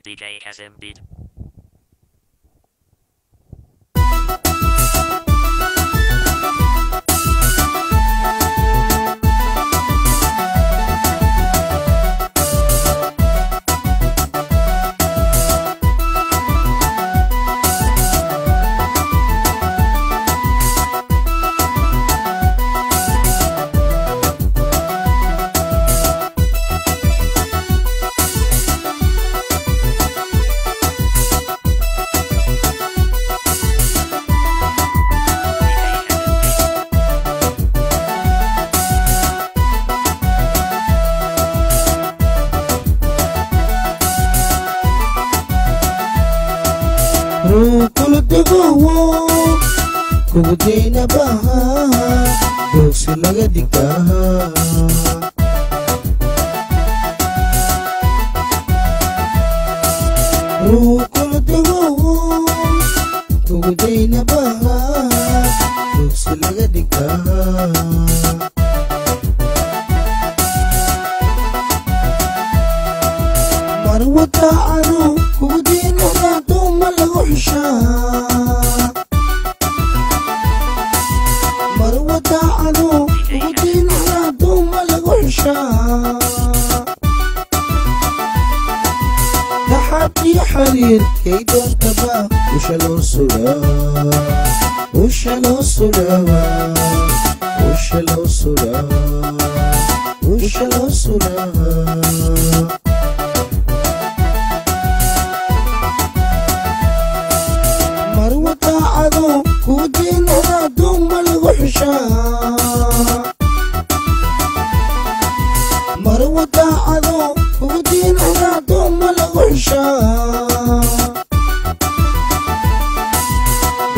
DJ Kasim Beat. Kugudayna baha dugsi laga dhigtaa Rukul dugo kugudayna baha dugsi laga dhigtaa Marwata anu kugudayna duma lagu xishaa تحدي حرير كي تنتبه وشلو السلا وشلو السلا وشلو السلا وشلو السلا مروة عدو كودين دوم الوحشة مروة عدو كودين دوم الوحشة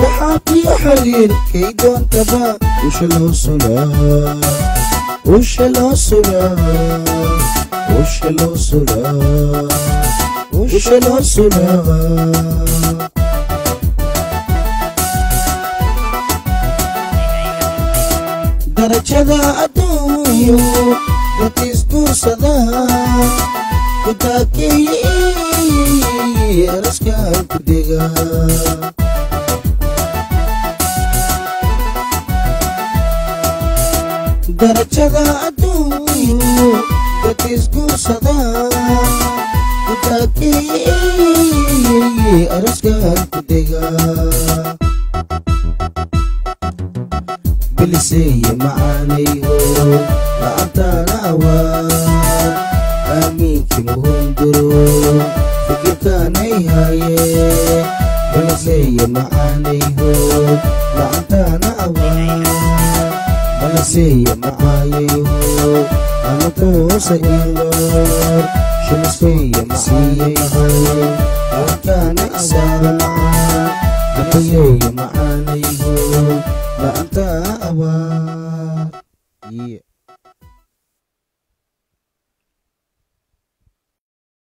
وحابي حرير كي دون تبا وشلو السلا وشلو السلا وشلو السلا وشلو السلا darajada adduunyo dad isguursada ku taakeeye araskaan ku dega darajada adduunyo dad isguursada ku taakeeye araskaan ku dega biliseye macaanayho la'antaana awaan aamiinkii muhunduro fikirkaanay haye biliseye macaanayho la'antaana awaan biliseye macaayayho anatoosa ilor shiliseye macaayayho la'antaana awaan biliseye macaanayho la'anta awaan. Yeah.